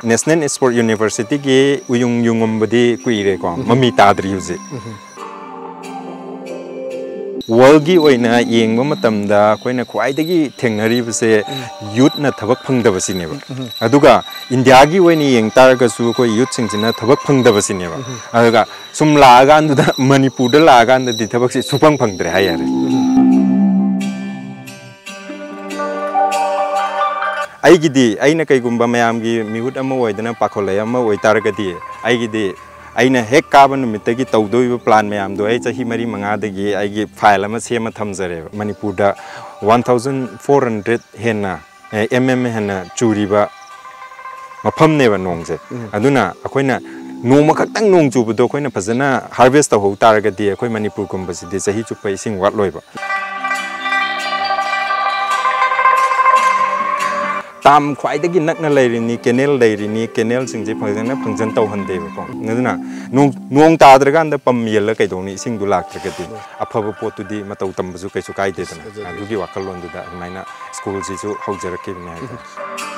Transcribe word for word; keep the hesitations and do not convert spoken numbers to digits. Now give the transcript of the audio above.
National Sport Universityꯒꯤ ꯎꯌꯨꯡ ꯌꯨꯡꯉꯝꯕꯗꯤ ꯀꯨꯏꯔꯦꯀꯣ, ꯃꯃꯤ ꯇꯥꯗ꯭ꯔꯤ ꯍꯧꯖꯤꯛ꯫ Worldꯒꯤ ꯑꯣꯏꯅ ꯌꯦꯡꯕ ꯃꯇꯝꯗ ꯑꯩꯈꯣꯏꯅ ꯈ꯭ꯋꯥꯏꯗꯒꯤ ꯊꯦꯡꯅꯔꯤꯕꯁꯦ youthꯅ ꯊꯕꯛ ꯐꯪꯗꯕꯁꯤꯅꯦꯕ꯫ ꯑꯗꯨꯒ Indiaꯒꯤ ꯑꯣꯏꯅ ꯌꯦꯡ ꯇꯥꯔꯒꯁꯨ ꯑꯩꯈꯣꯏ youthꯁꯤꯡꯁꯤꯅ ꯊꯕꯛ ꯐꯪꯗꯕꯁꯤꯅꯦꯕ꯫ ꯑꯗꯨꯒ ꯁꯨꯝ ꯂꯥꯛꯑꯀꯥꯟꯗꯨꯗ, ꯃꯅꯤꯄꯨꯔꯗ ꯂꯥꯛꯑꯀꯥꯟꯗꯗꯤ ꯊꯕꯛꯁꯦ ꯁꯨꯐꯪ ꯐꯪꯗ꯭ꯔꯦ ꯍꯥꯏ ꯌꯥꯔꯦ꯫ ꯑꯩꯒꯤꯗꯤ, ꯑꯩꯅ ꯀꯩꯒꯨꯝꯕ ꯃꯌꯥꯝꯒꯤ ꯃꯤꯍꯨꯠ ꯑꯃ ꯑꯣꯏꯗꯅ ꯄꯥꯈꯣꯜꯂꯩ ꯑꯃ ꯑꯣꯏꯇꯥꯔꯒꯗꯤ, ꯑꯩꯒꯤꯗꯤ ꯑꯩꯅ ꯍꯦꯛ ꯀꯥꯕ ꯅꯨꯃꯤꯠꯇꯒꯤ ꯇꯧꯗꯣꯏꯕ plan ꯃꯌꯥꯝꯗꯣ ꯑꯩ ꯆꯍꯤ ꯃꯔꯤ ꯃꯉꯥꯗꯒꯤ ꯑꯩꯒꯤ file ꯑꯃ ꯁꯦꯝꯃ ꯊꯝꯖꯔꯦꯕ꯫ ꯃꯅꯤꯄꯨꯔꯗ one thousand four hundred ꯍꯦꯟꯅ, ꯑꯦ, M M ꯍꯦꯟꯅ ꯆꯨꯔꯤꯕ ꯃꯐꯝꯅꯦꯕ ꯅꯣꯡꯁꯦ꯫ ꯑꯗꯨꯅ ꯑꯩꯈꯣꯏꯅ ꯅꯣꯡꯃ ꯈꯛꯇꯪ ꯅꯣꯡ ꯆꯨꯕꯗꯣ ꯑꯩꯈꯣꯏꯅ ꯐꯖꯅ harvest ꯇꯧꯍꯧ ꯇꯥꯔꯒꯗꯤ ꯑꯩꯈꯣꯏ ꯃꯅꯤꯄꯨꯔꯒꯨꯝꯕꯁꯤꯗꯤ ꯆꯍꯤ ꯆꯨꯞꯄ ꯏꯁꯤꯡ ꯋꯥꯠꯂꯣꯏꯕ꯫ Dam ꯈ꯭ꯋꯥꯏꯗꯒꯤ ꯅꯛꯅ ꯂꯩꯔꯤꯅꯤ, canal ꯂꯩꯔꯤꯅꯤ, canalꯁꯤꯡꯁꯦ ꯐꯖꯅ function ꯇꯧꯍꯟꯗꯦꯕꯀꯣ꯫ ꯑꯗꯨꯅ ꯅꯣꯡ, ꯅꯣꯡ ꯇꯥꯗ꯭ꯔꯀꯥꯟꯗ pump ꯌꯦꯜꯂ ꯀꯩꯗꯧꯅꯤ, ꯏꯁꯤꯡꯗꯨ ꯂꯥꯛꯇ꯭ꯔꯒꯗꯤ? ꯑꯐꯕ ꯄꯣꯠꯇꯨꯗꯤ ꯃꯇꯧ ꯇꯝꯕꯁꯨ ꯀꯩꯁꯨ ꯀꯥꯏꯗꯦꯗꯅ꯫ ꯑꯗꯨꯒꯤ ꯋꯥꯈꯜꯂꯣꯟꯗꯨꯗ ꯑꯗꯨꯃꯥꯏꯅ schoolꯁꯤꯁꯨ ꯍꯧꯖꯔꯛꯈꯤꯕꯅꯦ ꯍꯥꯏꯇꯥꯔꯦ꯫